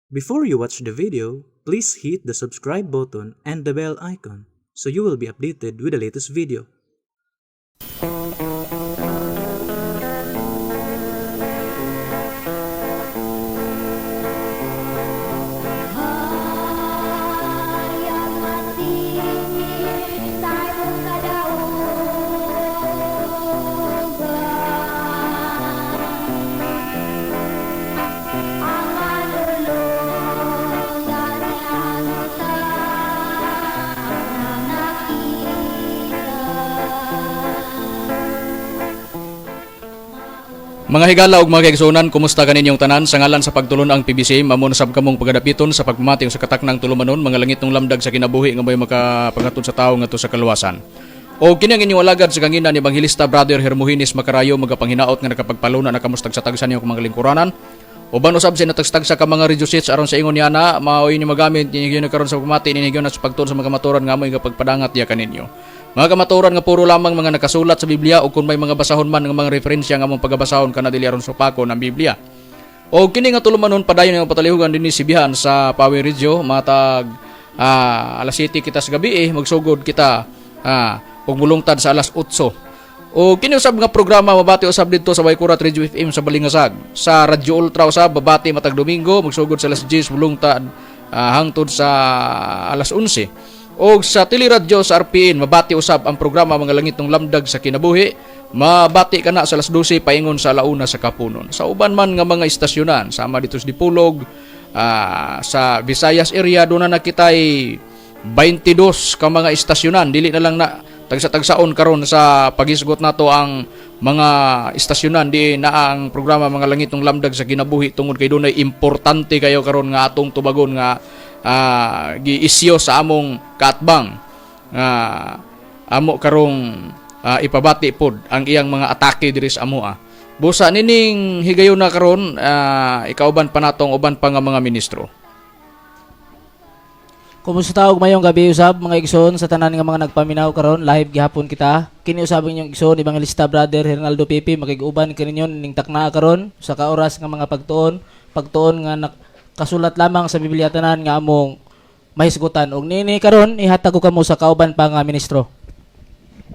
Before you watch the video, please hit the subscribe button and the bell icon so you will be updated with the latest video. Mga higala ug mga kaigsuonan, kumusta kaninyong tanan sa ngalan sa pagtulon ang PBC, mamon sab kamong pagadapiton sa pagpamati sa kataknang tulumanon, mga langit ng lamdag sa kinabuhi nga may makapangatod sa tawo ngadto sa kaluwasan. O kini ang inyong alagad sa kangina ni Evangelista Brother Hermogenes Macarayo, magapanginaot nga nakapagpaluna na kamustag sa tagsa niyong mga lingkuranan. Uban usab sa natagstag sa ka mga radio sets aron sa ingon niya na mao inyo magamit ninyo na karon sa pagmati ninyo na sa pagtuon sa mga kamatuoran nga amoy pagpadangat diya kaninyo. Mga kamatuoran nga puro lamang mga nakasulat sa Biblia o kung may mga basahon man nga mga referensya nga among pagabasahon kana dili aron supako ng Biblia. O kini nga tulumanon padayon nga patalihugan dinhi sibihan sa Power Radio matag alas 7 kita sa gabi eh, magsugod kita og mulungtad sa alas 8. O kini usab nga programa mabati usab didto sa Waikurat Radio FM sa Balingasag. Sa Radyo Ultra usab babati matag Domingo magsugod sa alas 10 mulungtad hangtod sa alas 11. Og sa Teleradyo sa RPN mabati usab ang programa Mga Langit ng Lamdag sa Kinabuhi. Mabati kana sa alas 12 paingon sa alauna sa kapunon. Sa uban man nga mga istasyonan sama dito sa Dipolog, sa Visayas area doon na nakitay 22 ka mga istasyonan, dili na lang na tagsa-tagsaon karon sa pagisgot nato ang mga istasyonan di na ang programa Mga Langit ng Lamdag sa Kinabuhi tungod kay dunay importante kayo karon nga atong tubagon nga giisyo sa among kaatbang nga amo karong ipabati pod ang iyang mga atake diri sa amoa. Busa nining higayon na karon ikauban pa natong uban pa nga mga ministro. Kumusta og mayong gabi usab mga igsoon sa tanan nga mga nagpaminaw karon live gihapon kita. Kini usab inyong igsoon Evangelista Brother Hernaldo Pipi makig-uban kaninyo ning takna karon sa ka oras nga mga pagtuon, pagtuon nga kasulat lamang sa Biblia tanan nga among mahisgutan. Og nini karon ihatag ko kamo sa kauban pa nga ministro.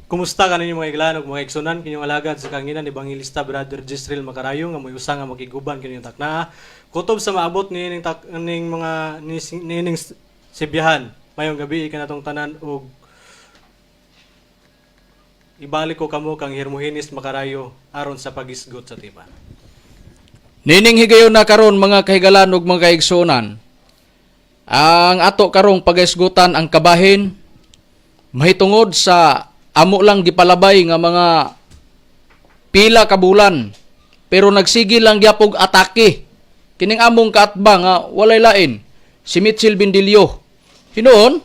Kumusta kaninyo mga iglan ug mga igsunan kinyong alagad sa kanginan Evangelista Brother Jisreel Macarayo nga moy usa nga makiguban kinyong taknaa. Kutob sa maabot niining tak ning mga niining sibihan mayong gabi kanatong tanan ug ibalik ko kamo kang Hermogenes Macarayo aron sa pagisgot sa tema. Nining higayon na karon mga kahigalan ug mga kaigsuonan. Ang ato karong pagisgutan ang kabahin mahitungod sa amo lang gipalabay nga mga pila ka bulan pero nagsige lang gyapog atake kining among kaatbang nga walay lain si Mitchell Bindilio. Hinuon,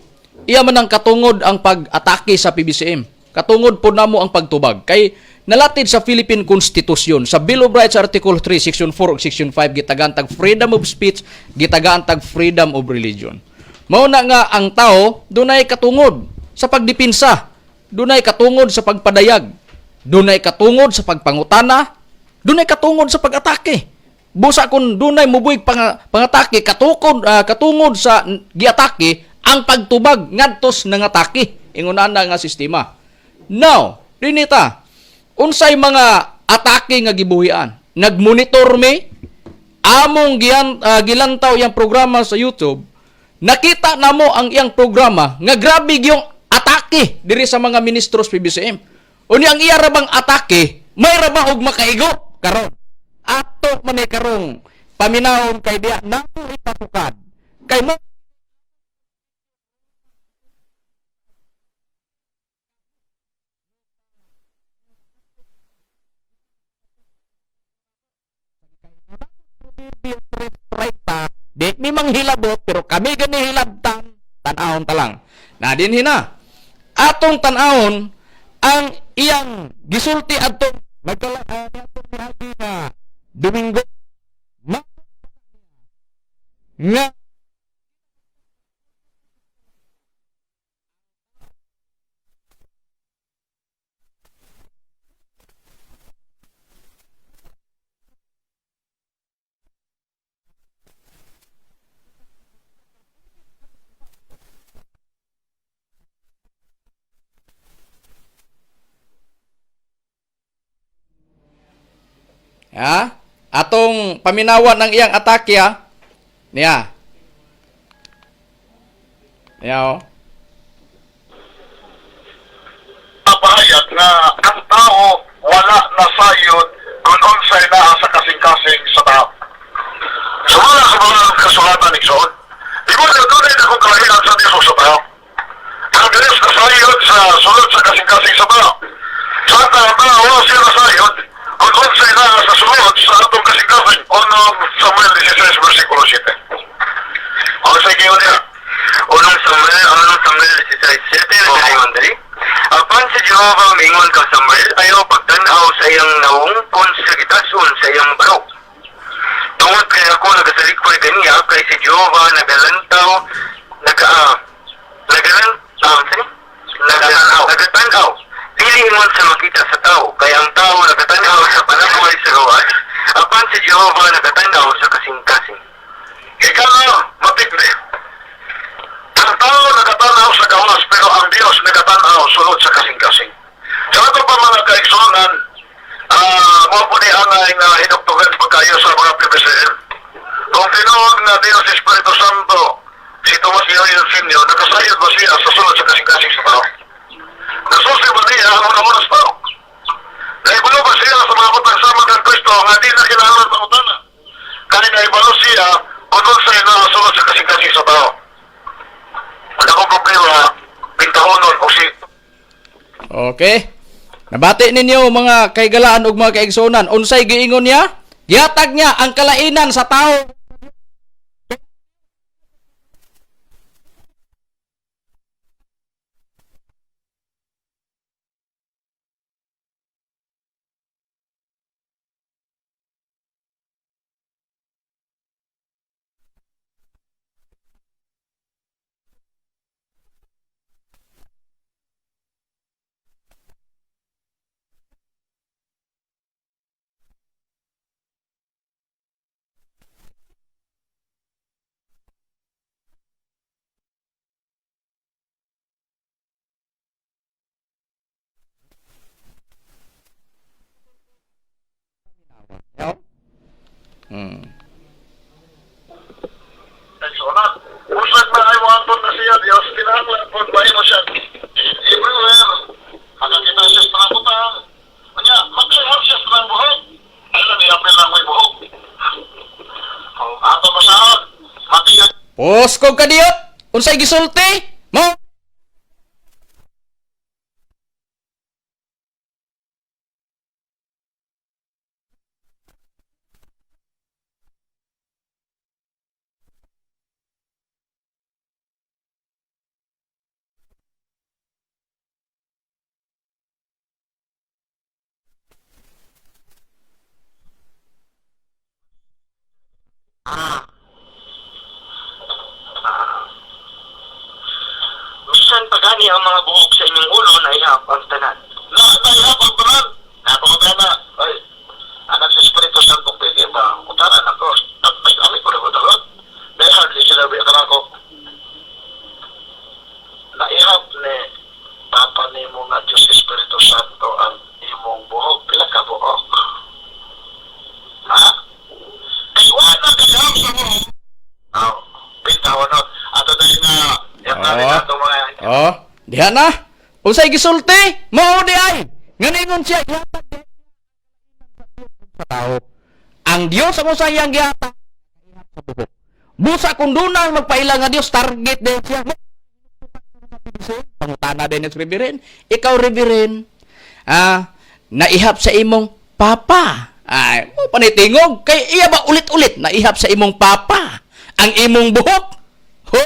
iya man ang katungod ang pag-atake sa PBCM. Katungod po namo ang pagtubag kay nalatid sa Philippine Constitution sa Bill of Rights Article 3 Section 4 ug Section 5 gitagaan tag freedom of speech, gitagaan tag freedom of religion. Mao na nga ang tao dunay katungod sa pagdipinsa, dunay katungod sa pagpadayag, dunay katungod sa pagpangutana, dunay katungod sa pag-atake. Busa kung dunay mubuig pangatake katungod sa giatake ang pagtubag ngadtos nangatake ingon ana nga sistema. Now, dinita unsay mga atake nga gibuhian? Nagmonitor mi among gilantaw iyang programa sa YouTube. Nakita namo ang iyang programa nga grabe gyung atake diri sa mga ministros PBCM. Unya ang iya ra bang atake may ra ba og makaigo karon? Ato man ni karong paminawon kay diya nato ipatukad kay mo di mi manghilabot pero kami gani hilabtan tan-awon ta lang na dinhi na atong tan-awon ang iyang gisulti adtong nagkala atong miagi nga Domingo nga Ha? Atong paminawan ang iyang atake ha. Niya. Niya oh. Pahayag nga ang tao wala na sayod kung unsay naa sa kasing-kasing sa tao. Sumala sa mga kasulatan ni Son, di mo na doon akong kalahian sa Diyos sa tao. Ang Diyos kasayod sa sulod sa kasing-kasing sa tao. Sa ang tao, wala siya nasayod kung unsay naa sa sulod sa atong kasing-kasing. Unong Samuel 16, versikulo 7. O sige, niya. Unong Samuel 16:7 nagaingon diri. Apan si Jehova miingon kang Samuel, ayaw pagtan-aw sa iyang nawong kon sa gitason sa iyang barok. Tungod kay ako nagasalikpay kaniya kay si Jehova nagalantaw naga ah, nagalan ah, sorry? Nagatanaw. Nagatanaw. Dili ingon sa makita sa tao, kay ang tao nagatanaw sa panagway sa gawas, apan si Jehova nagatanaw sa kasing-kasing. Ikaw na, matikli. Ang tao nagatanaw sa gawas, pero ang Diyos nagatanaw sulod sa kasing-kasing. Sa ato pa mga kaigsunan, mo po ni angay nga hinuktugan pagkayo sa mga PBCM. Kung tinuod nga Diyos Espiritu Santo, si Tomas Yoyo Senior, nakasayod ba siya sa sulod sa kasing-kasing sa tao? Nasusi ba niya ang una-una sa tao? Naibalo ba siya sa mga butang sama ng Kristo nga di na kinahanglan pangutana? Kani naibalo siya kung sa ina sulod sa kasing-kasing sa tao. Wala akong problema, pintahonon o si Okay. Nabati ninyo mga kaigalaan ug mga kaigsunan, unsay giingon niya? Gihatag niya ang kalainan sa tao. Kaigsunan. Usag na ay wanton na siya, Diyos, kinahanglan po mahimo siya. Everywhere, makakita siya sa mga butang. Kanya, magkahar siya sa mga buhok. Ay lang, iapil lang may buhok. Ato masahod, matiyag Puskog ka diyot. Unsay gisulti? Mo Bisan pa gani ang mga buhok sa inyong ulo na ihap ang tanan. Na, naihap ang tanan. Napakagana. Ay, anak sa Espiritu Santo, pwede ba? Utaran ako. Ay, kami ko na ko. Dahil hardly sila biya ka ako. Naihap ni Papa ni mo nga Diyos Espiritu Santo ang imong buhok. Pila ka buhok? Ha? Kay wala ka sa buhok. Oh, pintawan nun. Ato dahil nga, yan na rin Oo. ato mga Oh, diha na. Unsay gisulti? Mao di ay. Nganingon siya gihatag di sa tao. Ang Dios ang usa iyang gihatag sa buhok. Busa kung dunang magpaila nga Dios target din siya. Pangutana din ni Reverend. Ikaw Reverend, naihap sa imong papa. Ay, mo panitingog kay iya ba ulit-ulit naihap sa imong papa ang imong buhok? Ho?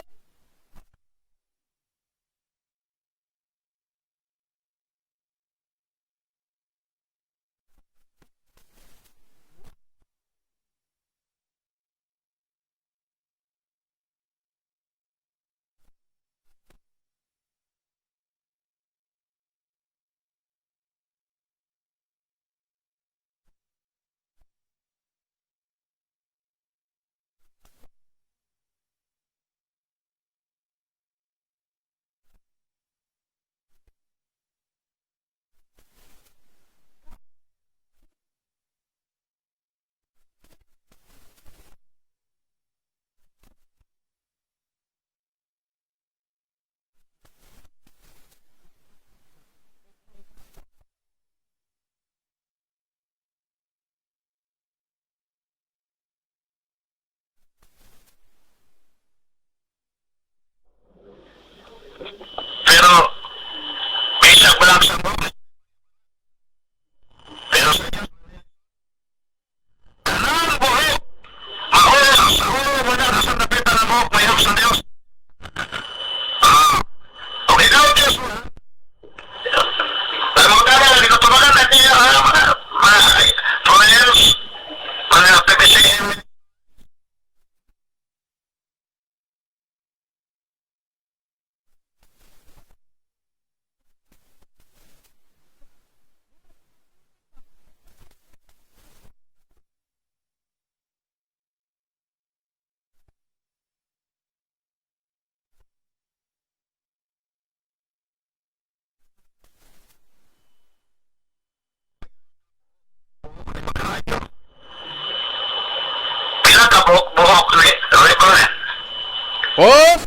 Oh!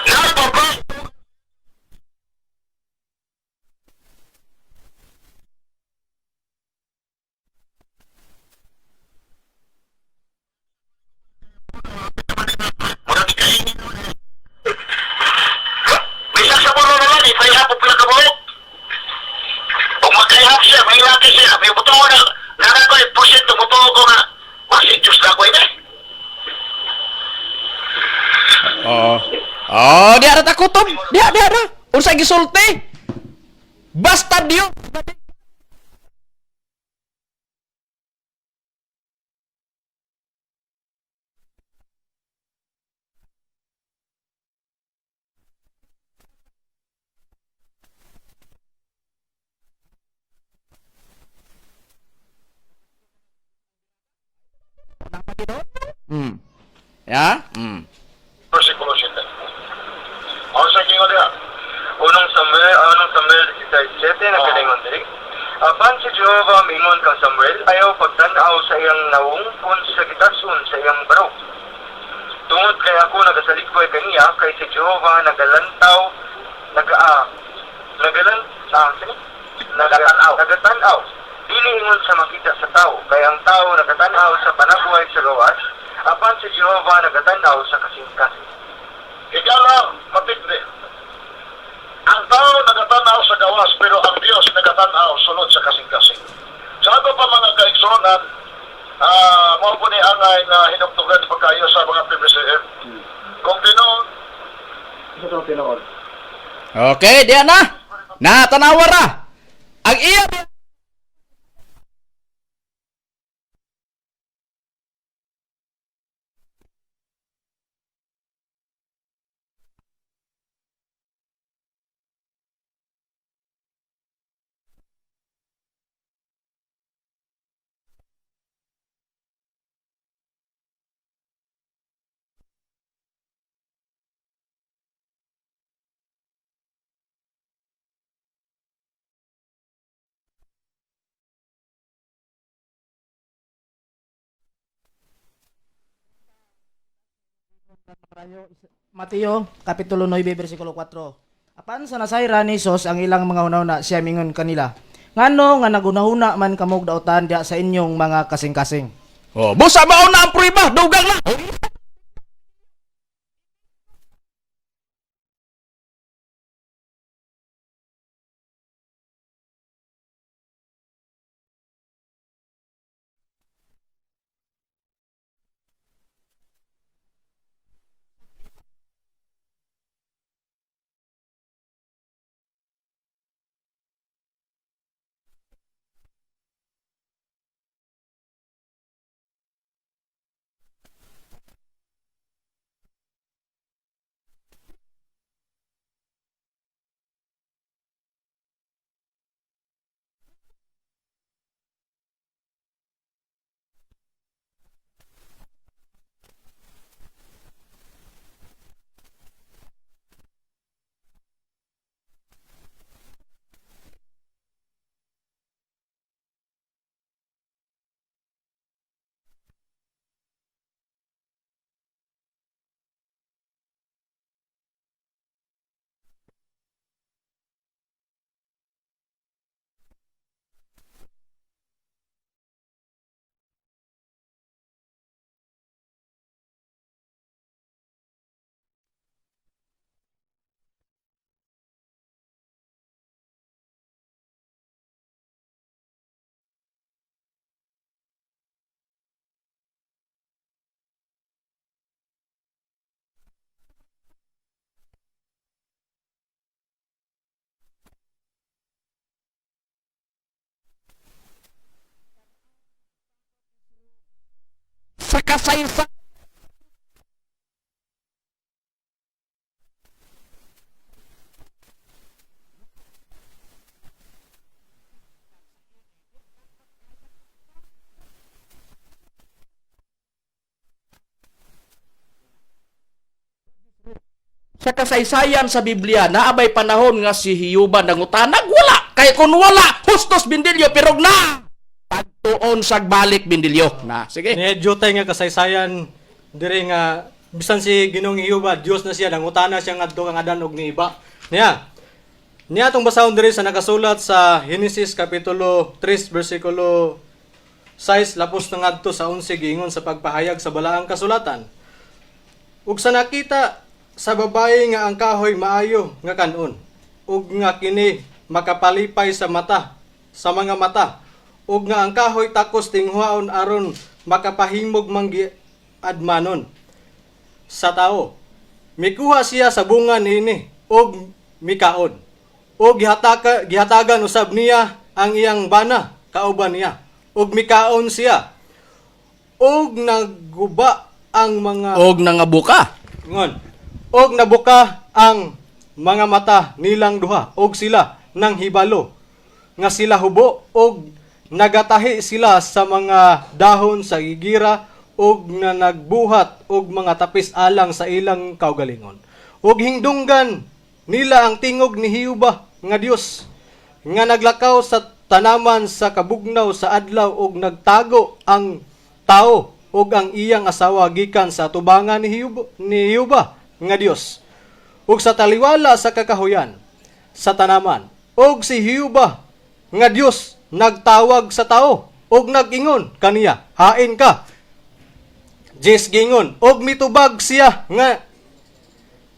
Napapa Bisa sa puno na lang, ipahihap o pila ka buhok. Kung magkahihap siya, mahilaki siya, may buto na, nanakoy, porsyento, buto ko nga, masig Diyos na ako ini. Oo. Oh, di ara ta kutob. Di di ara. Unsa gisulti? Basta Dios. Ya? Versikulo 7. Ano sa kingo diha? Unong Samuel 17 nagkalingon diri. Apan si Jehova mingon kang Samuel, ayaw pagtan-aw sa iyang nawong kun sa gitasun sa iyang barok. Tungod kay ako nagasaligway kaniya kay si Jehova nagalantaw nagaa nagalan ah, sini? Nagatan-aw. Nagatan-aw. Dili ingon sa makita sa tao, kay ang tao nagatan-aw sa panagway sa gawas, apan si Jehova nagatan-aw sa kasing-kasing. Ikaw lang, matindi. Ang tao nagatanaw sa gawas, pero ang Diyos nagatanaw sulod sa kasing-kasing. Sa ato pa mga kaigsunan, mao po ni angay na hinugtugan pagkayo sa mga PBCM. Kung tinuod, Okay, diya na. Natanawa ra. Ang iya Mateo kapitulo 9 bersikulo 4. Apan sa nasayra ni Hesus ang ilang mga hunahuna siya mingon kanila. Ngano nga nagunahuna man kamog daotan diha sa inyong mga kasing-kasing. Oh, busa mao na ang prueba, dugang na. Sa kasaysayan. Sa kasaysayan sa Biblia, naabay panahon nga si Hiyuba nangutanag? Wala. Kay kung wala, hustos bindilyo, pero na pagtuon sa balik bindilyo. Na, sige. Ni jutay nga kasaysayan diri nga bisan si Ginoong Jehova, Dios na siya, nangutana siya ngadto kang Adan og ni Iba. Niya. Niya atong basahon diri sa nakasulat sa Genesis kapitulo 3 bersikulo 6 lapos na ngadto sa 11, giingon sa pagpahayag sa balaang kasulatan. Ug sa nakita sa babae nga ang kahoy maayo nga kanon, ug nga kini makapalipay sa mata, sa mga mata, ug nga ang kahoy takos tinghuaon aron makapahimog manggi admanon sa tao. Mikuha siya sa bunga niini ug mikaon. Ug gihatagan usab niya ang iyang bana kauban niya, ug mikaon siya. Ug naguba ang mga Og nangabuka. Ngon. Og nabuka ang mga mata nilang duha og sila nang hibalo nga sila hubo, og nagatahi sila sa mga dahon sa gigira og na nagbuhat og mga tapis alang sa ilang kaugalingon. Og hingdunggan nila ang tingog ni Hiuba nga Dios nga naglakaw sa tanaman sa kabugnaw sa adlaw, og nagtago ang tao og ang iyang asawa gikan sa tubangan ni Hiuba nga Dios ug sa taliwala sa kakahuyan sa tanaman. Og si Hiuba nga Dios nagtawag sa tao og nag-ingon kaniya, "Hain ka?" Jes gingon, og mitubag siya nga,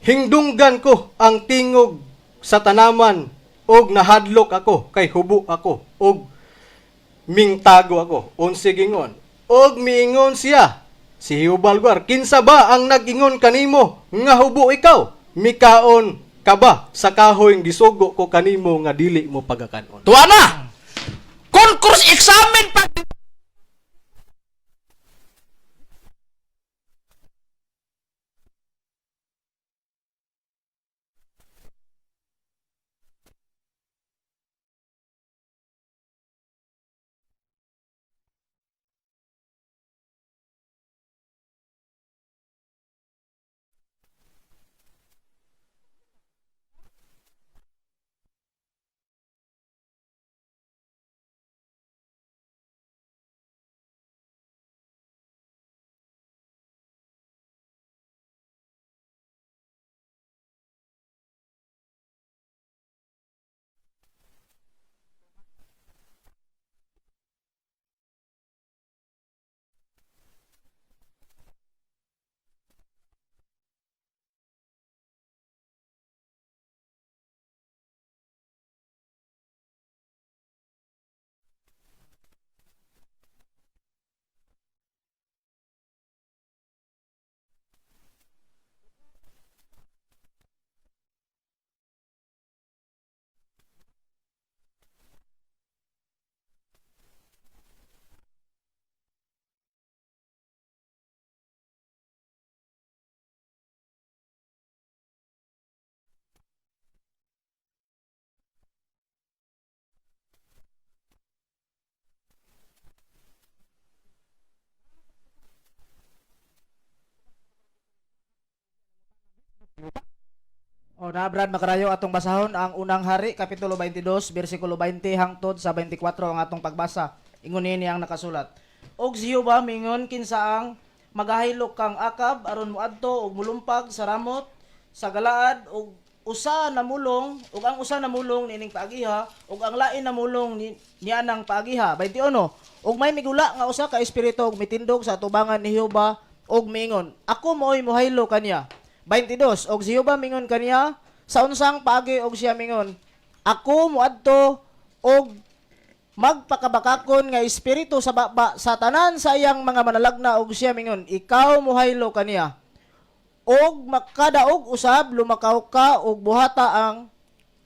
"Hingdunggan ko ang tingog sa tanaman og nahadlok ako kay hubo ako og mingtago ako." 11 gingon. Og miingon siya, si Hubalguar, "Kinsa ba ang nag-ingon kanimo nga hubo ikaw? Mikaon ka ba sa kahoy gisugo ko kanimo nga dili mo pagakanon?" Tuwa na! Kung cross-examine pa. O na, Brad Makarayo, atong basahon ang Unang Hari kapitulo 22 bersikulo 20 hangtod sa 24 ang atong pagbasa. Ingon niini ang nakasulat. Og si Jehova mingon, "Kinsa ang magahilok kang Akab aron moadto og mulumpag sa Ramot sa Galaad?" Og usa namulong, ug ang usa namulong niining paagiha ug ang lain namulong ni nianang paagiha. 21. Ug may migula nga usa ka espiritu og mitindog sa atubangan ni Jehova og miingon, "Ako mo'y mohaylo kaniya." 22. Og si Jehova mingon kaniya, "Sa unsang paagi?" Og siya mingon, "Ako moadto og magpakabakakon nga espiritu sa baba sa tanan sa iyang mga manalagna." Og siya mingon, "Ikaw mohaylo kaniya og makadaog usab lumakaw ka og buhata ang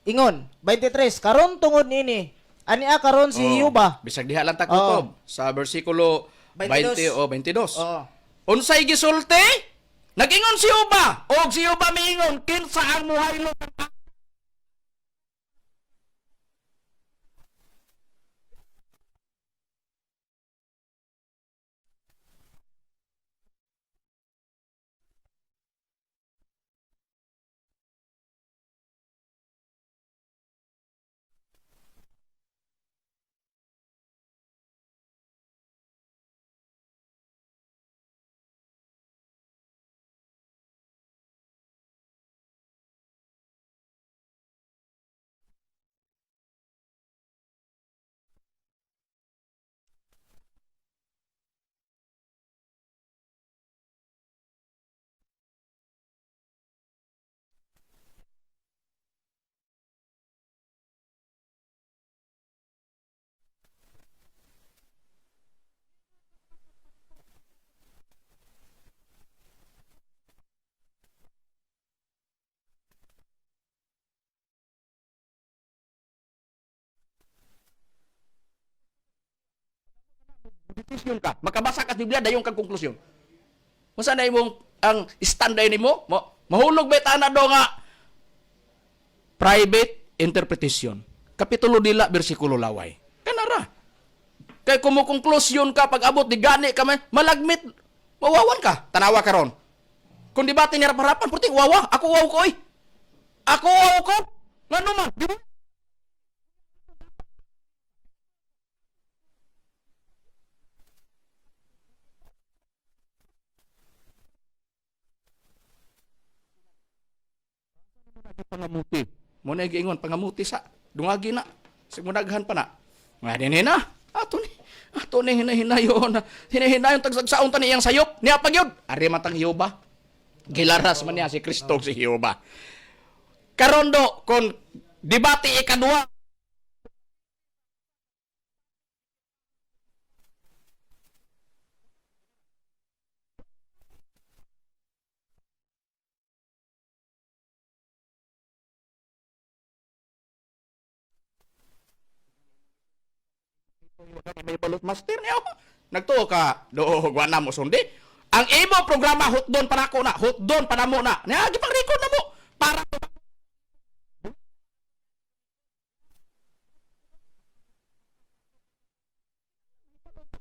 ingon." 23. Karon tungod niini, ania karon si Jehova. Bisag diha lang takutob sa bersikulo 22. 20 o 22. Oo. Unsay gisulti? Nagingon si Uba, og si Uba miingon, "Kinsa ang muhaylo?" Interpretation ka. Makabasa ka sa Biblia dayon kag konklusyon. Unsa na imong ang stand nimo? Mo mahulog ba tana do nga private interpretation. Kapitulo dila, bersikulo laway. Kanara. Kay kung mo konklusyon ka pag abot di gani ka man, malagmit, mawawan ka. Tanawa karon. Kung debate ni harap-harapan, purting wawa, ako waw ko oy. Ako waw ko. Ngano man? Di ba? Pangamuti. Mo na giingon pangamuti sa dungagi na. Simunaghan pa na. Nga din na. Ato ni. Ato ni hinahinayon. Hinahinayon tagsagsaon ta niyang sayop. Niya pa gyud. Ari man tang Hiuba. Gilaras man niya si Kristo si Hiuba. Karon do kon debate ikaduha. May balot master niya. Nagtuo ka, do wa na mo sundi. Ang imo programa hotdon pa nako na, hotdon pa namo na. Nya gipang record na mo para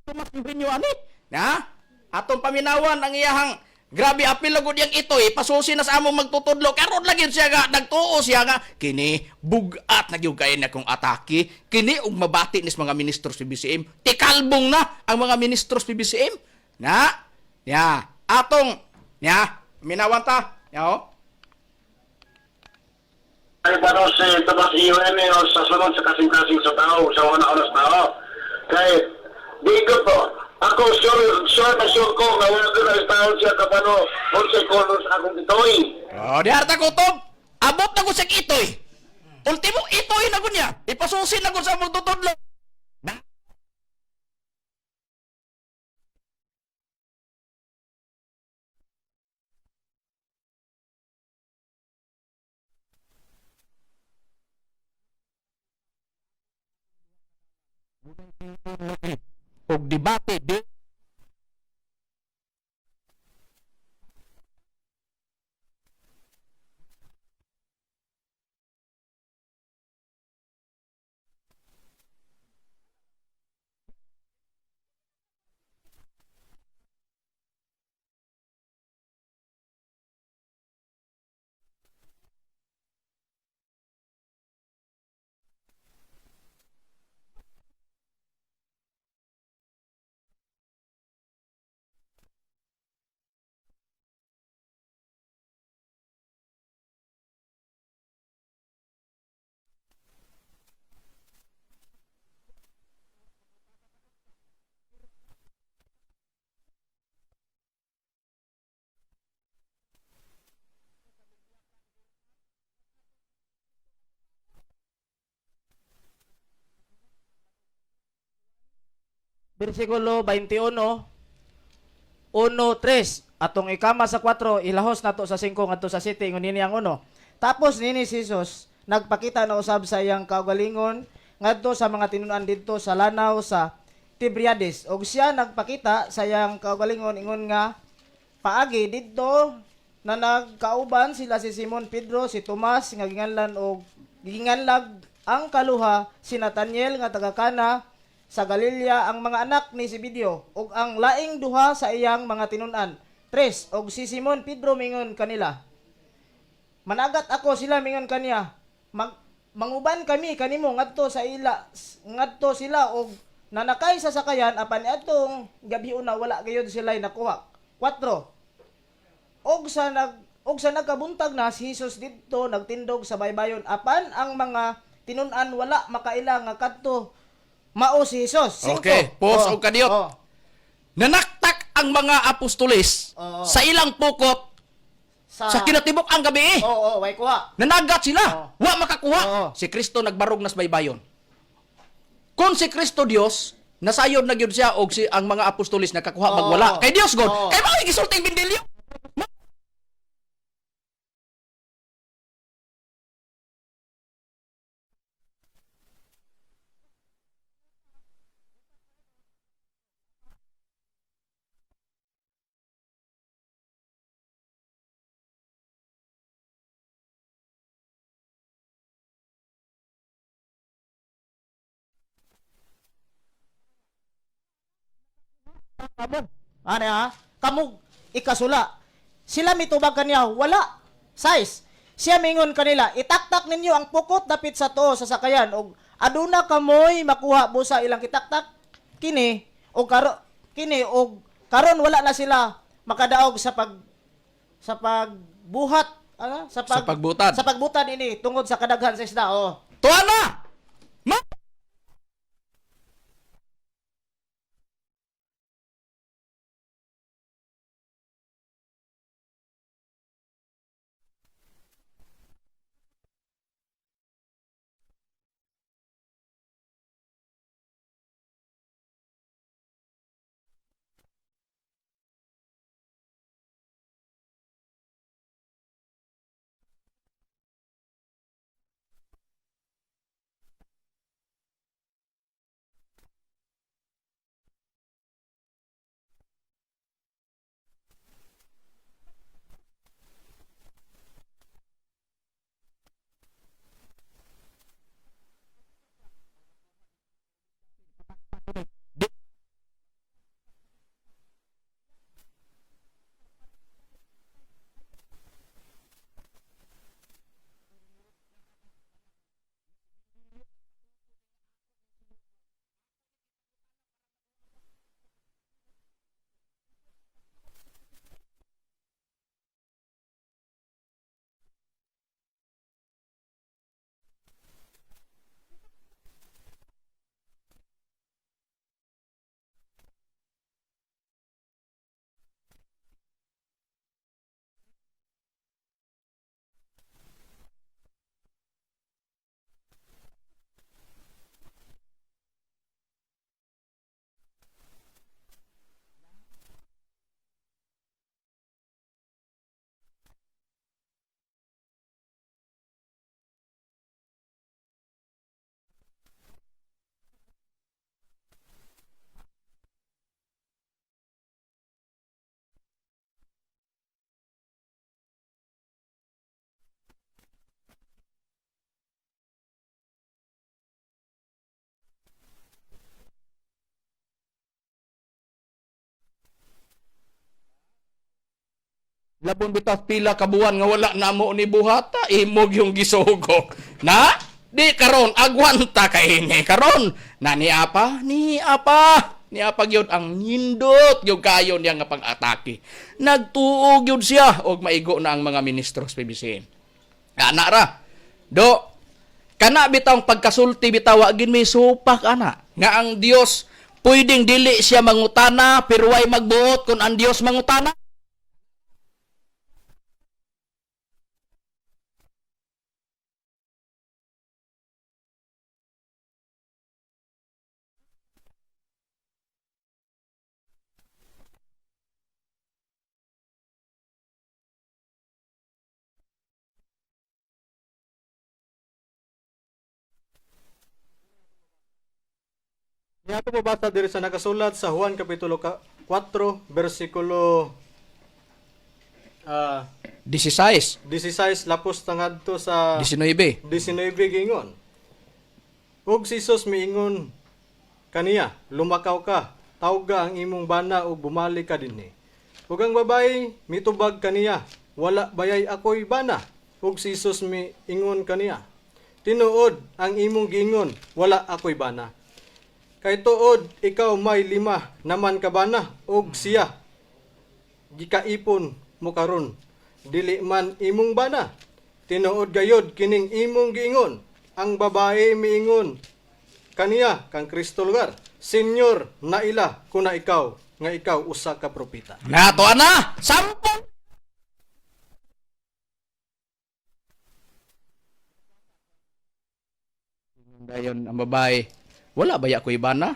Tomas Eugenio ani. Na? Atong paminawan ang iyahang grabe apil lagod yang ito eh. Pasusi na sa among magtutudlo. Karon lagi siya nga nagtuo siya nga kini bugat na gyud kay na kong atake. Kini og mabati nis mga ministro sa BCM. Tikalbong na ang mga ministro sa BCM. Na? Ya, atong ya, minawan ta. Ya oh. Ay, paano si Tomas Eugenio sa sunod sa kasing-kasing sa tao, sa una-una sa tao. Kay, di ko po, ako sure, sure na sure ko, nga wala ko na tao siya kapano, unsay color sa akong itoy. Oh, di harta kutob. Abot na ko sa itoy. Ultimo itoy na ko niya. Ipasusi na ko sa magtutudlo. Na? Og debate di Bersikulo 21, 1, 3. Atong ikama sa 4, ilahos nato sa 5 ngadto sa 7, ingon nini ang 1. Tapos nini si Jesus, nagpakita na usab sa iyang kaugalingon ngadto sa mga tinun-an didto sa lanaw sa Tibriades. Og siya nagpakita sa iyang kaugalingon ingon nga paagi didto na nagkauban sila si Simon Pedro, si Tomas nga ginganlan og giginganlag ang kaluha, si Nathaniel nga taga Kana sa Galilea, ang mga anak ni Zebedeo ug ang laing duha sa iyang mga tinun-an. Tres, og si Simon Pedro mingon kanila, "Managat ako." Sila mingon kaniya, "Manguban kami kanimo ngadto sa ila." Ngadto sila og nanakay sa sakayan, apan adtong gabi una wala gayud sila nakuha. 4. Og sa nagkabuntag na si Jesus didto nagtindog sa baybayon, apan ang mga tinun-an wala makaila nga kadto mao si Jesus. 5. Okay, pause og kadiyot. Oh. Nanaktak ang mga apostoles sa ilang pukot sa kinatibok ang gabi. Oo, oh, way kuha. Nanagat sila. Oo. Wa makakuha. Oo. Si Kristo nagbarog nas baybayon. Kung si Kristo Dios, nasayod na gyud siya og si ang mga apostoles nakakuha Oo. magwala. Kay Dios God. Oo. Kay mao gisulting bindilyo. Kamo. Ano ha? Kamo ikasula. Sila mitubag kaniya, wala. Size. Siya mingon kanila, itaktak ninyo ang pukot dapit sa tuo sa sakayan og aduna kamoy makuha busa ilang kitaktak kini og karo kini og karon wala na sila makadaog sa pagbuhat, ano, sa pag Sa pagbutad. sa pagbutad ini tungod sa kadaghan sa isda, oh. Tuwa na! Ma! Labon bitaw pila ka buwan nga wala namo ni buhata, imog yung gisugok. Na? Di karon agwanta ka ini karon. Na ni apa? Ni apa? Ni apa gyud ang nindot gyud kayo niya nga pang-atake. Nagtuo gyud siya og maigo na ang mga ministro sa PBCM. Ana ra. Do kana bitawng pagkasulti bitaw wa gin may supak ana nga ang Dios pwedeng dili siya mangutana pero way magbuot kung ang Dios mangutana. Niya ato mabasa diri sa nakasulat sa Juan kapitulo 4 bersikulo 16, 16 lapos tangadto sa 19. 19 gingon. Ug si Jesus miingon kaniya, lumakaw ka, tawga ang imong bana ug bumalik ka dinhi. Ug ang babae mitubag kaniya, wala bayay ako'y bana. Ug si Jesus miingon kaniya, tinuod ang imong giingon, wala ako'y bana. Kay tuod ikaw may lima naman ka bana ug siya gikaipon mo karon dili man imong bana. Tinuod gayod kining imong giingon. Ang babae miingon kaniya kang Kristo lugar, Senyor, naila kuna ikaw nga ikaw usa ka propeta. Nato ana, sampung. Dayon ang babae, wala ba ya ko ibana?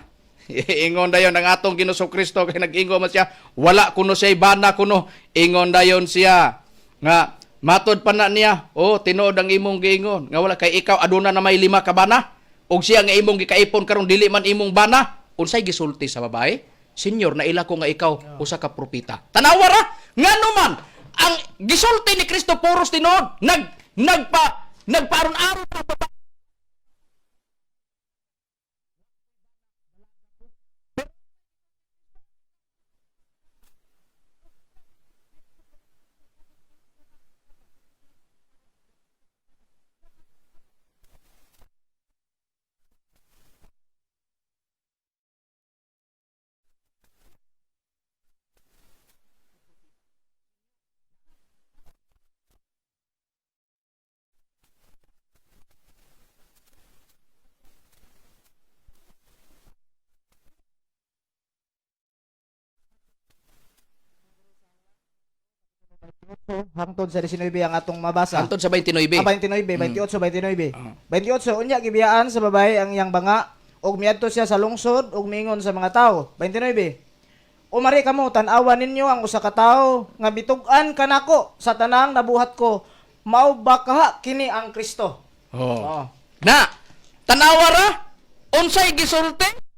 Ingon dayon ang atong Ginoong Kristo kay nag-ingon man siya, wala kuno siya ibana kuno. Ingon dayon siya nga matod pa na niya, oh tinuod ang imong giingon nga wala kay ikaw aduna na may lima ka bana ug siya nga imong gikaipon karon dili man imong bana. Unsay gisulti sa babae? Senyor, naila ko nga ikaw usa ka propeta. Tanawa ra, ngano man ang gisulti ni Kristo puros tinuod, nagpaaron-aron pa babae. Hangtod sa 19 ang atong mabasa. Hangtod sa 29. Ah, 29, 28, 29. 28, unya gibiyaan sa babae ang iyang banga ug miadto siya sa lungsod ug miingon sa mga tawo. 29. Umari kamo tan-awa ninyo ang usa ka tawo nga bitug-an kanako sa tanang nabuhat ko. Mao ba kaha kini ang Kristo? Oh. Oo. Na, tanawa ra, unsay gisulti?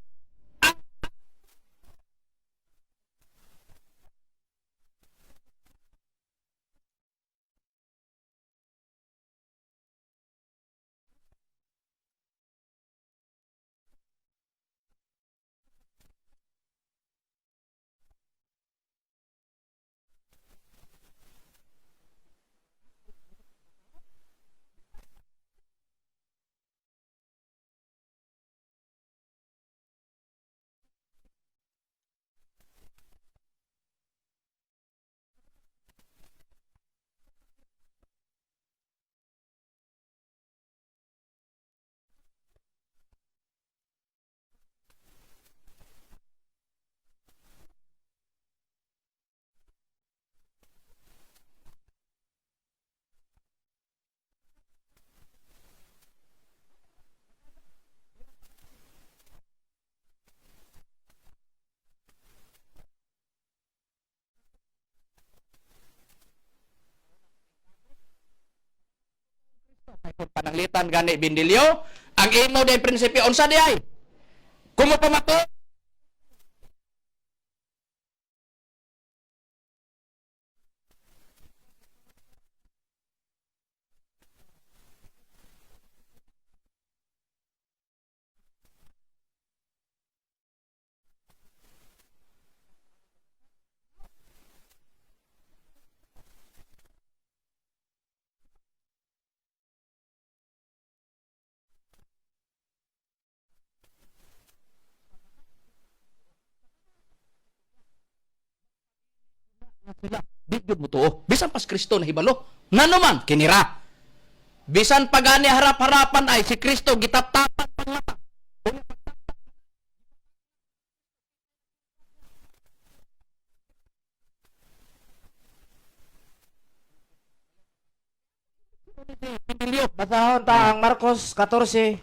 Pananglitan gani Bindilyo, ang imo day prinsipyo unsa di ay? Kung pamato sila, di gyud mo tuo. Bisan pas Kristo nahibalo. Ngano man kinira. Bisan pa gani harap-harapan ay si Kristo gitaptapan pang mata. Basahon ta ang Marcos 14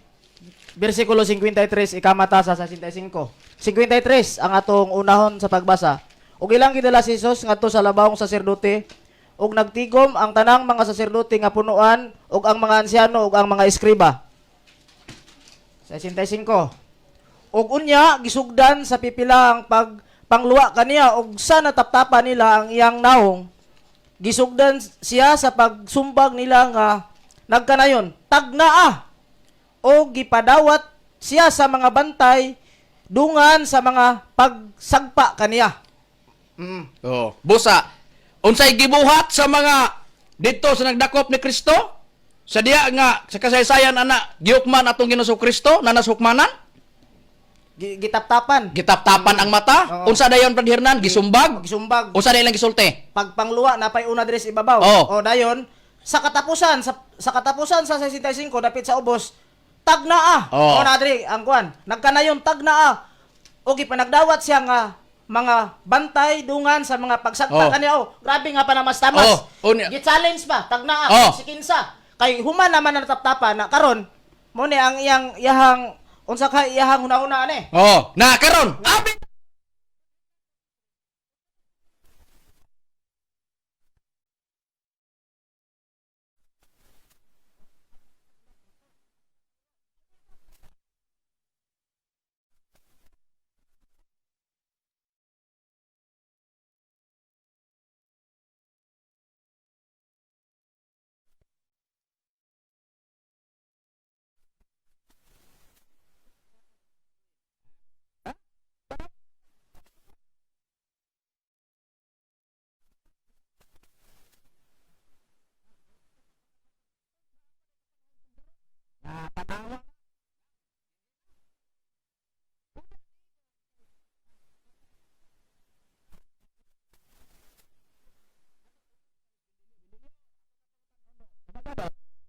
bersikulo 53 ikamata sa 65. 53 ang atong unahon sa pagbasa. Ug ilang gidala si Jesus ngadto sa labawong saserdote ug nagtigom ang tanang mga saserdote nga punuan ug ang mga ansyano ug ang mga eskriba. 65. Ug unya gisugdan sa pipila ang pagpangluwa kaniya ug sa nataptapan nila ang iyang nawong, gisugdan siya sa pagsumbag nila nga nagkanayon tagnaa, o gipadawat siya sa mga bantay dungan sa mga pagsagpa kaniya. Oh, busa. Unsay gibuhat sa mga didto sa nagdakop ni Kristo? Sa diya nga sa kasaysayan ana giukman atong Ginoong Kristo na nasukmanan, Gitaptapan. Gitaptapan ang mata. Oo. Unsa dayon, Brad Hernan? Gisumbag. Gisumbag. Unsa dayon lang gisulti? Pagpangluwa napay una diri sa ibabaw. Oh. O dayon sa katapusan sa katapusan sa 65 dapit sa ubos, tagnaa. Oh. O na diri ang kuan nagkanayon tagnaa, o gipanagdawat siya nga mga bantay dungan sa mga pagsagpa Oh. kaniya. Oh, grabe nga panamastamas. Oh, unya. Gi-challenge pa tagnaa Oh. si kinsa kay human naman na nataptapan na karon mo ni ang iyang iyahang unsa ka iyahang hunahuna ani. Oh, na karon. Abi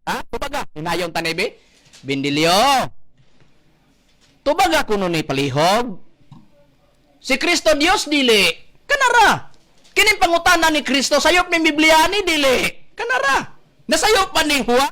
Ha? Tubaga. Hinayon tanibi. Bindilyo. Tubaga kuno ni palihog. Si Kristo Dios dili. Kanara. Kining pangutana ni Kristo sayop ni Biblia ni dili. Kanara. Nasayop pa ni Juan.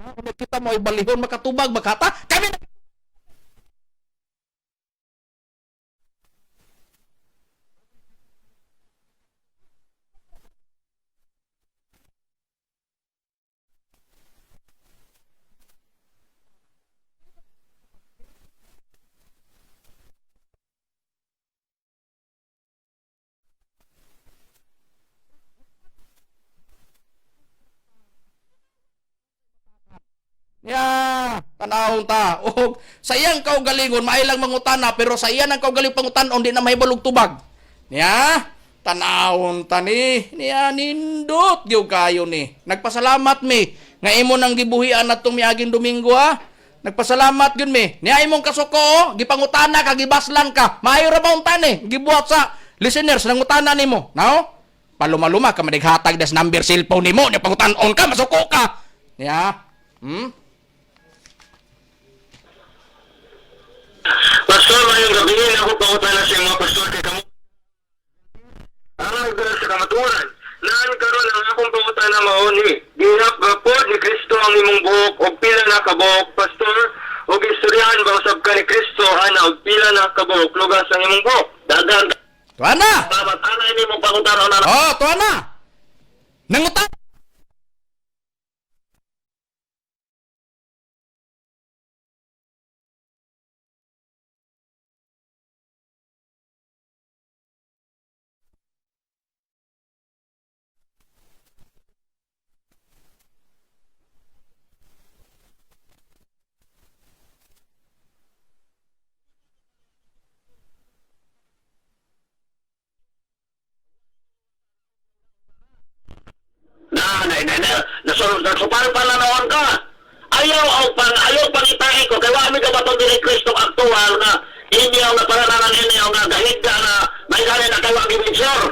Kung kita mo ay balihon makatubag makata kami na. Ya, tanawon ta. Og sa iyang kaugalingon maay lang mangutana pero sa iyang ang kaugaling pangutan-on di na mahibalog tubag. Ya, tanawon ta ni. Niya nindot gyud kayo ni. Nagpasalamat mi nga imo nang gibuhian natong miaging Domingo ha. Nagpasalamat gyud mi. Niya imong kasuko oh, gipangutana ka, gibaslan ka. Maayo ra ba unta ni? Gibuhat sa listeners nangutana nimo. Nao? Palumaluma ka manighatag des number cellphone nimo, nya pangutan-on ka, masuko ka. Ya. Pastor, ngayong gabi ako pangutana sa mga pastor kay kamo. Ang nagdala sa kamatuoran, naan karon ang akong pangutana mao ni, gihap ba pod ni Kristo ang imong buhok og pila na kabuhok, pastor? Og istoryahan ba usab ka ni Kristo ana og pila na kabuhok lugas ang imong buhok? Dagan Tuwa na. salamat ana ini mo pangutana na. Oh, tuwa na. Nangutan. Na na na na nasupal pa na noon ka. Ayaw o pang ayaw pangitahi ko kay wa mi kabaton diri Kristo aktual nga inyo nga parananan inyo nga gahigda na may gani na kay wa gibisor.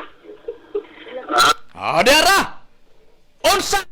Oh, dara. Unsa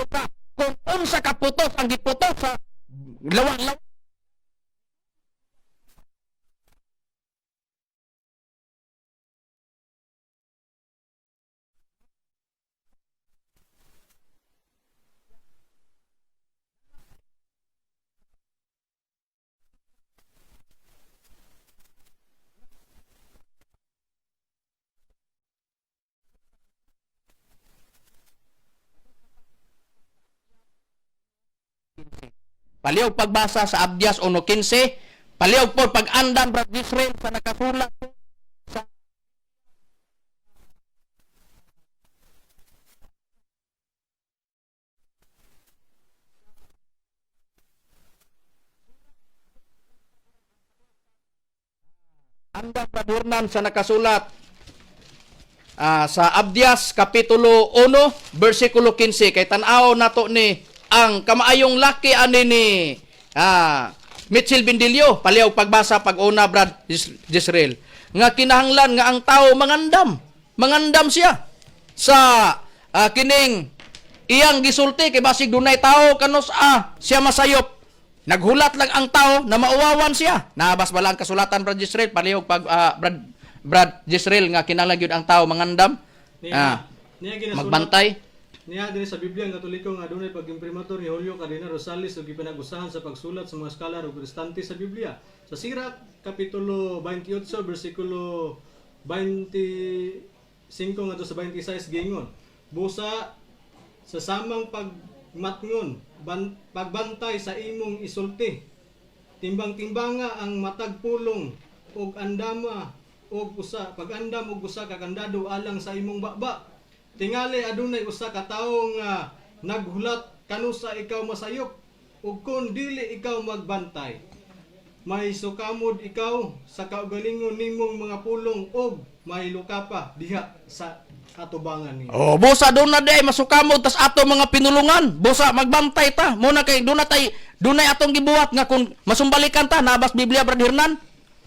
ka kung unsa ka putos ang giputos sa lawang-lawang. Palihog pagbasa sa Abdias 1:15, palihog po pag-andam Brad Israel sa nakasulat sa Andam Brad Hernan sa nakasulat sa Abdias kapitulo 1 bersikulo 15 kay tan-aw nato ni ang kamaayong laki ani ni Mitchell Bindilio. Palihog pagbasa pag-una Brad Jezreel nga kinahanglan nga ang tao mangandam mangandam siya sa kining iyang gisulti kay basig dunay tao kanus siya masayop. Naghulat lang ang tao na mauwawan siya. Nabas ba lang kasulatan Brad Jezreel palihog pag Brad Jezreel nga kinahanglan gyud ang tao mangandam, Niya, niya ginasulat. magbantay. Niya dinhi sa Biblia ang Katoliko nga adunay pag-imprimatur ni Julio Cardinal Rosales ug gipinag-usahan sa pagsulat sa mga scholar ug protestante sa Biblia. Sa Sirach kapitulo 28 bersikulo 25 ngadto sa 26 giingon, busa sa samang pagmatngon, pagbantay sa imong isulti. Timbang-timbanga ang matag pulong ug andama og usa pag-andam og usa ka kandado alang sa imong baba. Tingali adunay usa ka tawo nga naghulat kanusa ikaw masayop ug kon dili ikaw magbantay. May sukamod ikaw sa kaugalingon nimong mga pulong ug may lukapa diha sa atubangan niya. Oh, busa doon na day masukamod tas ato mga pinulungan. Busa magbantay ta. Muna kay doon na tay dunay atong gibuhat nga kung masumbalikan ta nabas Biblia Brad Hernan.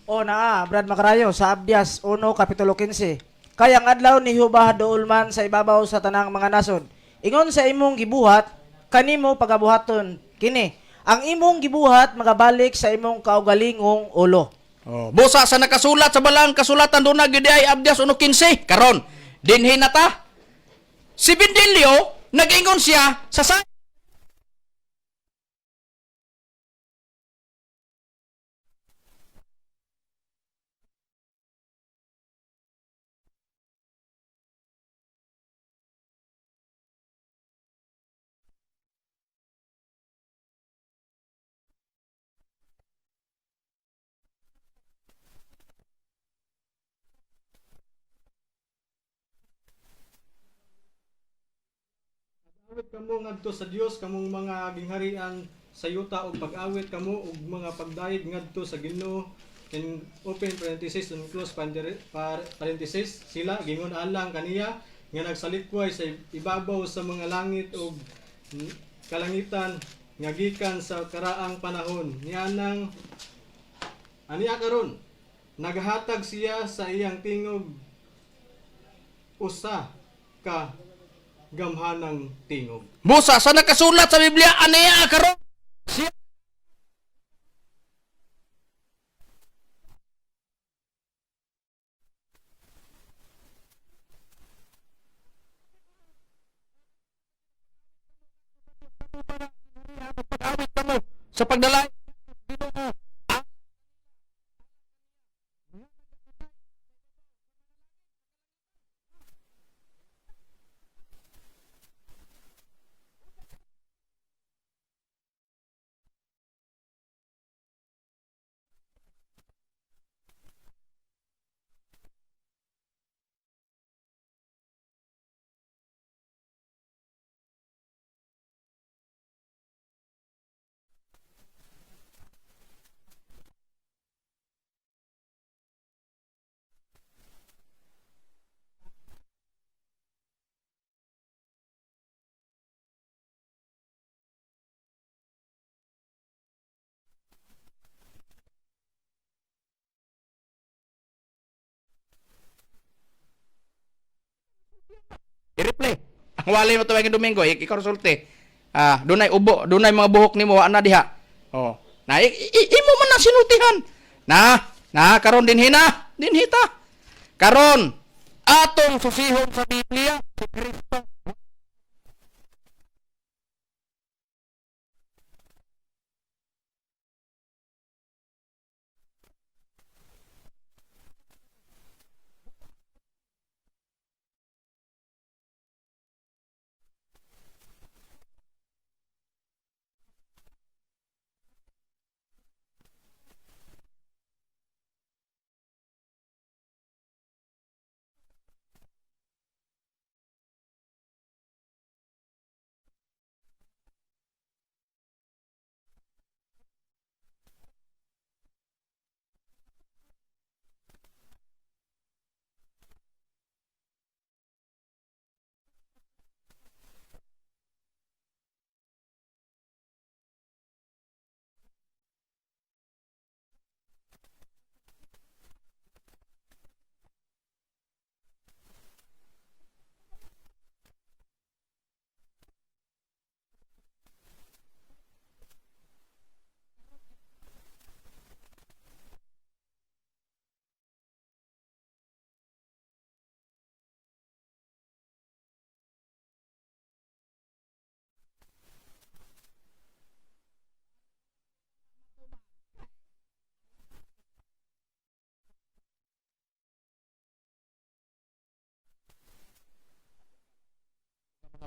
O naa, Brad Macarayo, sa Abdias 1, Kapitulo 15. Kay ang adlaw ni Jehova dool man sa ibabaw sa tanang mga nasod. Ingon sa imong gibuhat, kanimo pagabuhaton kini. Ang imong gibuhat magabalik sa imong kaugalingong ulo. Oh, busa sa nakasulat sa balang kasulatan doon na gyud ay Abdias 1:15. Karon dinhi na ta. Si Bindilio nag-ingon siya sa Awit kamo ngadto sa Dios kamong mga gingharian sa yuta ug pag-awit kamo og mga pagdayeg ngadto sa Ginoo in open parenthesis and close parenthesis sila gingon alang kaniya nga nagsalikway sa ibabaw sa mga langit ug kalangitan nga gikan sa karaang panahon nianang aniya karon naghatag siya sa iyang tingog usa ka gamhanang tingog. Busa sa nakasulat sa Biblia aniya karon siya. Pag-awit kamo sa pagdala Ginoo. I-replay. Ang wali mo tuwing Domingo, ikaw resulte. Dunay ubo, dunay mga buhok nimo wa na diha. Oh. Na imo man ang sinultihan. Na, na karon dinhi na, dinhi ta. Karon atong susihon sa Biblia si Kristo.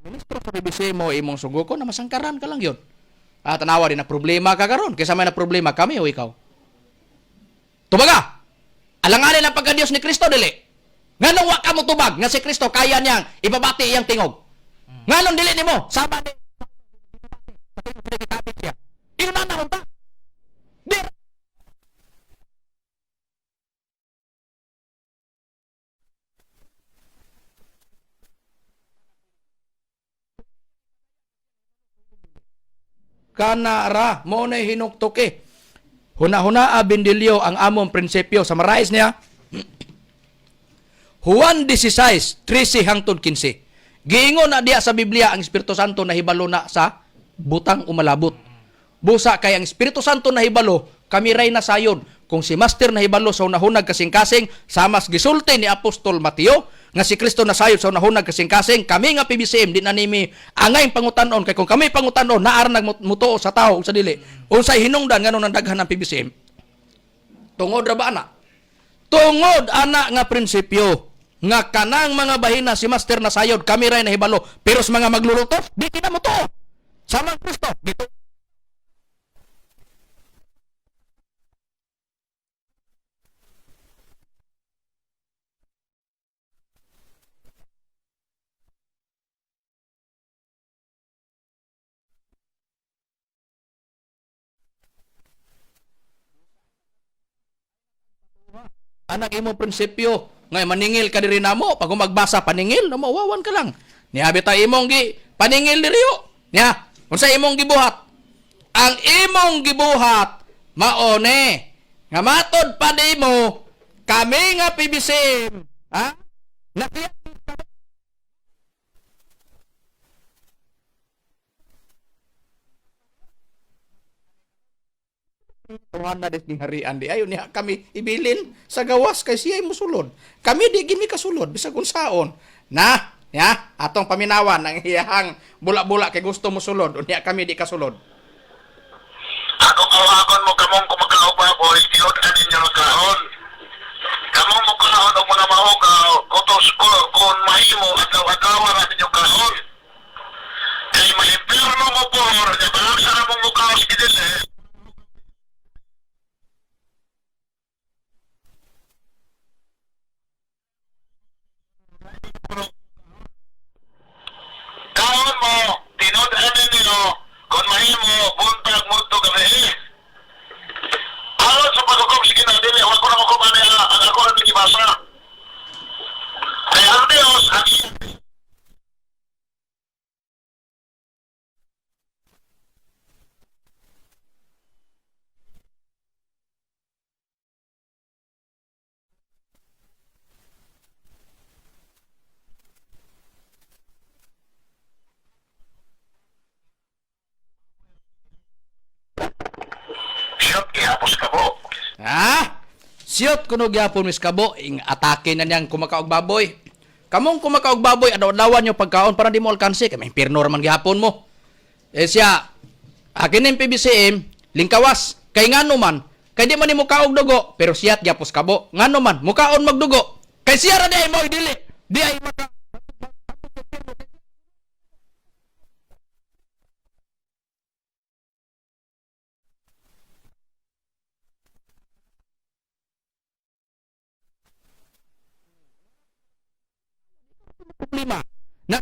Ministro sa PBC mo imong sugoko na masangkaran ka lang yun. Ah, tanawa din na problema ka karon kaysa may na problema kami o ikaw. Tubaga. Alanganin ang pagka-Diyos ni Kristo dili. Nganong wa ka mo tubag nga si Kristo kaya niyang ibabati iyang tingog. Nganong dili nimo sama ni siya. Ingon na unta. Di kana ra mo na hinuktok eh. Huna-huna bindilyo ang among prinsipyo sa marais niya. Juan 16:13 hangtod 15. Giingon na diya sa Biblia ang Espiritu Santo nahibalo na sa butang umalabot. Busa kay ang Espiritu Santo nahibalo, kami ray nasayon. Kung si Master nahibalo sa unahunag kasing-kasing, samas gisulti ni Apostol Mateo, nga si Kristo nasayod sa unahunag kasing-kasing, kami nga PBCM, di na nimi angay pangutanon, kay kung kami pangutanon, naar nagmutuo sa tao o sa dili. Unsay hinungdan nganong nandaghan ang PBCM? Tungod ra ba ana? Tungod ana nga prinsipyo nga kanang mga bahina si Master nasayod kami ray nahibalo pero sa mga magluluto di kinamutuo. Samang Kristo dito. Anak imo prinsipyo ngay maningil ka diri namo pag magbasa paningil no mauwawan ka lang. Nihabi ta imong gi paningil diri yo. Nya, unsa imong gibuhat? Ang imong gibuhat maone nga matod pa nimo kami nga PBCM, ha? Nakiya Tuhan na des harian di ayo niya kami ibilin sa gawas kay siya musulod. Kami di gini kasulod bisag unsaon. Na, ya, atong paminawan ang iyahang bula-bula kay gusto musulod unya kami di kasulod. Ako kawagon mo kamong kumakaw baboy, tiod anin niyo kaon. Kamong mo kaon og mga mahugaw, kutos ko kung mahimo adlaw-adlaw ra ninyo kaon. Kay maimpirno mo por, nga balaksa ra mong mukaos gidili. Kaon mo, tinud-an ninyo, kung mahimo, buntag mo to gabi. Aron sa paghukom, sige na, dili, wag ko na hukom, ani, ang ako ang gibasa. Kaya ang Diyos, ang iyang Siyot, ihapos ka po. Ha? Siyot kuno gyapon mis kabo ing atake na niyang kumakaog baboy. Kamong kumakaog baboy adlaw-adlawan nyo pagkaon para di mo alkanse kay may impierno ra man gyapon mo. Eh siya akin ng PBCM lingkawas kay ngano man kay di man nimo kaog dugo pero siyat gyapos kabo ngano man mukaon magdugo kay siya ra di ay mo dili di ay maka. Problema na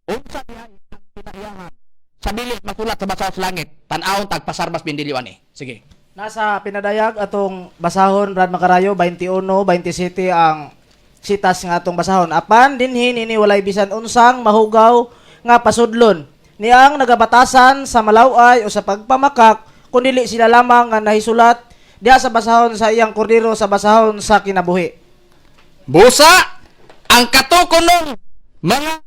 unsa diay ang pinahiyahan sa dili masulat sa basa sa langit tan-awon tagpasarbas bindilyo ani sige. Nasa pinadayag atong basahon Brad Makarayo 21:27 ang sitas nga atong basahon. Apan dinhi nini walay bisan unsang mahugaw nga pasudlon. Niang nagabatasan sa malaway o sa pagpamakak kun dili sila lamang nga nahisulat diha sa basahon sa iyang kordero sa basahon sa kinabuhi. Busa ang katukunong mga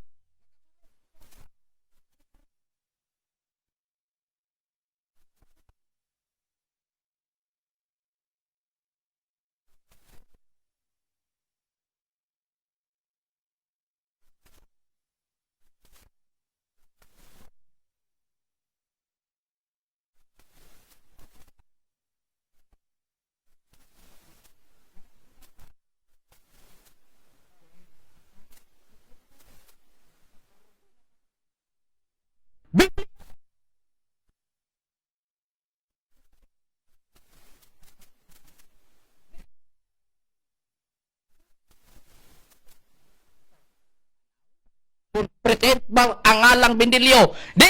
President ba ang ngalang Bendilio? Di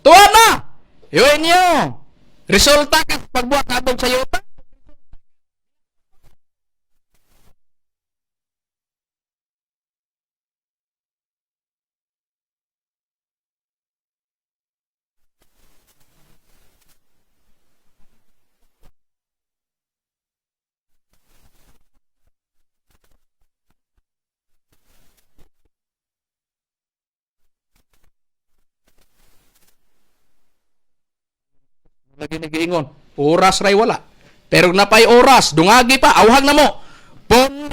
Tuwa na! Yun niyo! Resulta ka pagbuhat abog sa yuta. Lagi nagiingon. Oras ray wala. Pero napay oras, dungagi pa, awhag na mo. Pon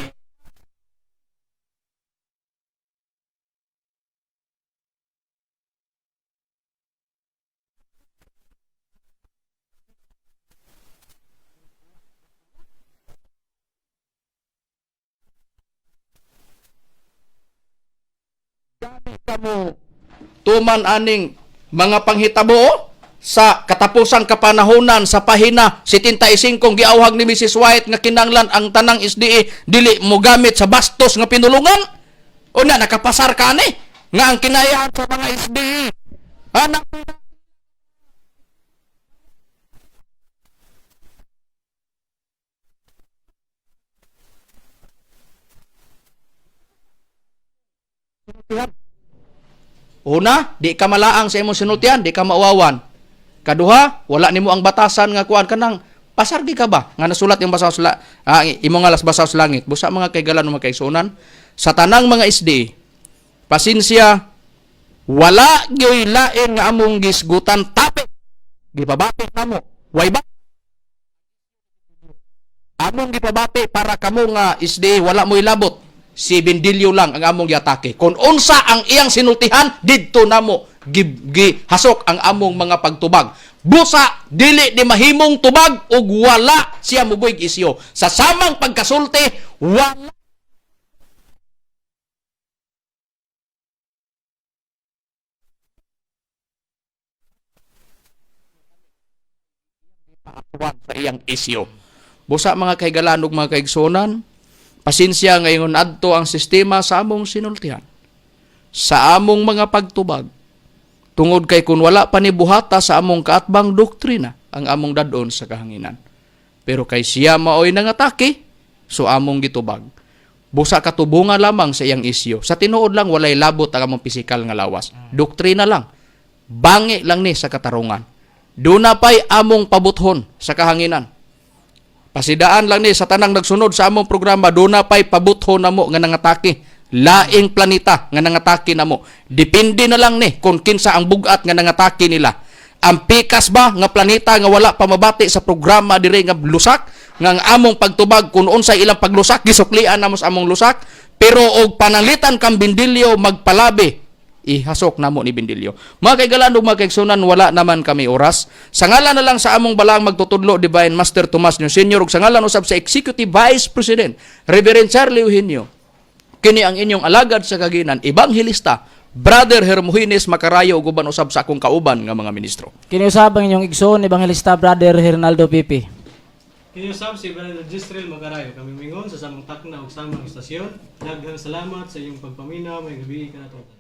kamo tuman aning mga panghitabo sa katapusang kapanahonan sa pahina 75 giawhag ni Mrs. White nga kinanglan ang tanang SDA dili mo gamit sa bastos nga pinulungan. Una nakapasar ka ni nga ang kinayaan sa mga SDA anak. Una, di ka malaang sa imong sinultian, di ka mauwawan. Kaduha, wala nimo ang batasan nga kuan kanang pasar di ka ba nga nasulat yung basaw sa imo nga las basaw sa langit. Busa mga kaigalan mga kaigsuonan sa tanang mga SDA. Pasensya, wala gyoy lain nga among gisgutan tapik. Gipabati namo. Way ba? Among gipabati para kamo nga SDA wala mo ilabot. Si Bendilio lang ang among giatake. Kung unsa ang iyang sinultihan, didto namo gihasok ang among mga pagtubag. Busa dili di mahimong tubag ug wala siya mubuig isyo. Sa samang pagkasulti, wala paatuan sa iyang isyo. Busa mga kahigalan ug mga kaigsuonan, pasensya ngayon adto ang sistema sa among sinultihan, sa among mga pagtubag. Tungod kay kun wala pa ni buhata sa among kaatbang doktrina ang among dadon sa kahanginan. Pero kay siya maoy nangatake, so among gitubag. Busa katubungan lamang sa iyang isyo. Sa tinuod lang walay labot ang among pisikal nga lawas. Doktrina lang. Bangi lang ni sa katarungan. Duna pa'y among pabuthon sa kahanginan. Pasidaan lang ni sa tanang nagsunod sa among programa, duna pa'y pabuthon namo nga nangatake. Laing planeta nga nangatake namo. Depende na lang ni kung kinsa ang bugat nga nangatake nila. Ang pikas ba nga planeta nga wala pa mabati sa programa dire nga lusak, nga ang among pagtubag kung unsay ilang paglusak, gisuklian namo sa among lusak, pero og pananglitan kang Bendilio magpalabi, ihasok namo ni Bendilio. Mga kaigalan ug mga kaigsunan, wala naman kami oras. Sa ngalan na lang sa among balaang magtutudlo, Divine Master Tomas Nyo Senior, ug sa ngalan usab sa Executive Vice President, Reverend Charlie Eugenio, kini ang inyong alagad sa kaginan, Evangelista, Brother Hermogenes Macarayo, ug uban usab sa akong kauban nga mga ministro. Kini usab ang inyong igsoon Evangelista Brother Hernaldo Pipi. Kiniusab si Brother Gistrel Magarayo, kami mingon sa samang takna ug samang istasyon. Daghang salamat sa iyong pagpaminaw, may gabi kanatong tanan.